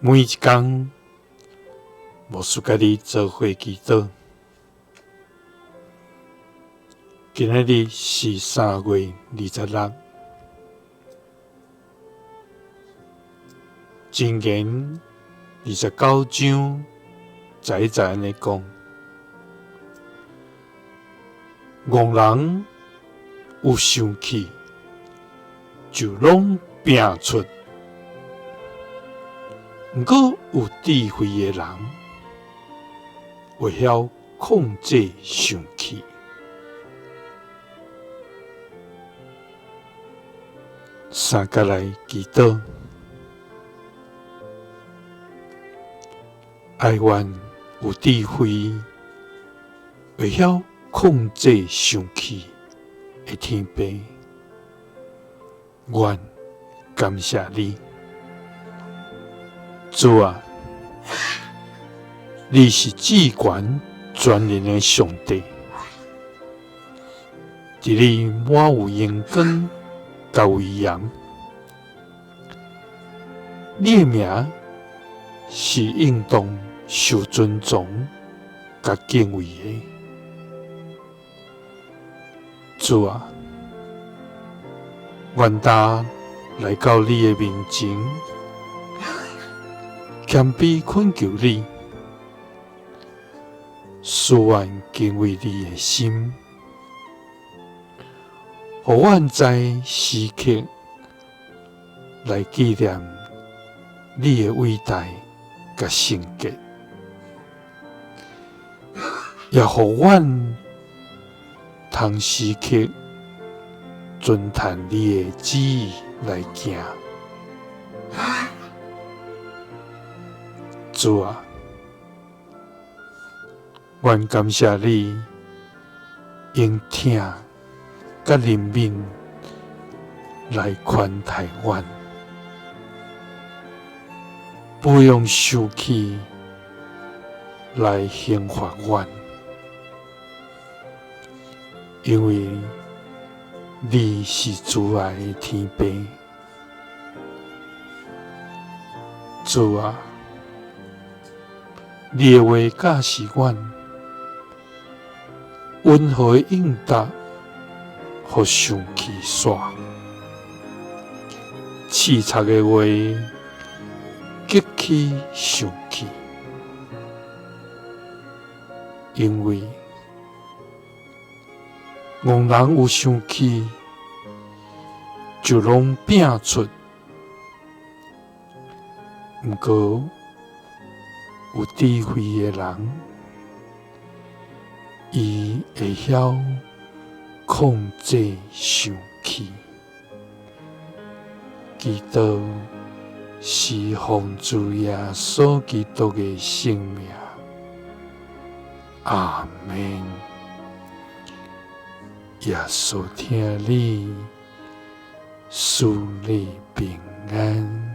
每一工，牧師佮你做伙祈禱。今仔日是3月26，箴言29章11節按呢講：戇人有生氣，就攏拚出。毋過有智慧的人會曉控制生氣。三佮來祈禱，哀願有智慧，會曉控制生氣的天父，阮感謝你。主啊，你是至懸全能的上帝，佇你滿有榮光佮威嚴，你的名是應當受尊崇佮敬畏的。主啊，阮今來到你的面前，謙卑懇求你，賜阮敬畏你的心，予阮知時刻來紀念你的偉大佮聖潔，也予阮通時刻遵趁你的旨意來行。主啊，阮感謝你用疼佮憐憫來寬待阮，不用生氣來刑罰阮，因為你是慈愛的天父。主啊，你的話教示阮，溫和的應答，予生氣煞；刺賊的話，激起生氣。因為戇人有生氣，就攏拚出。毋過有智慧的人，伊會曉控制生氣。祈禱是奉主耶穌基督的聖名，阿們。耶穌疼你，賜你平安。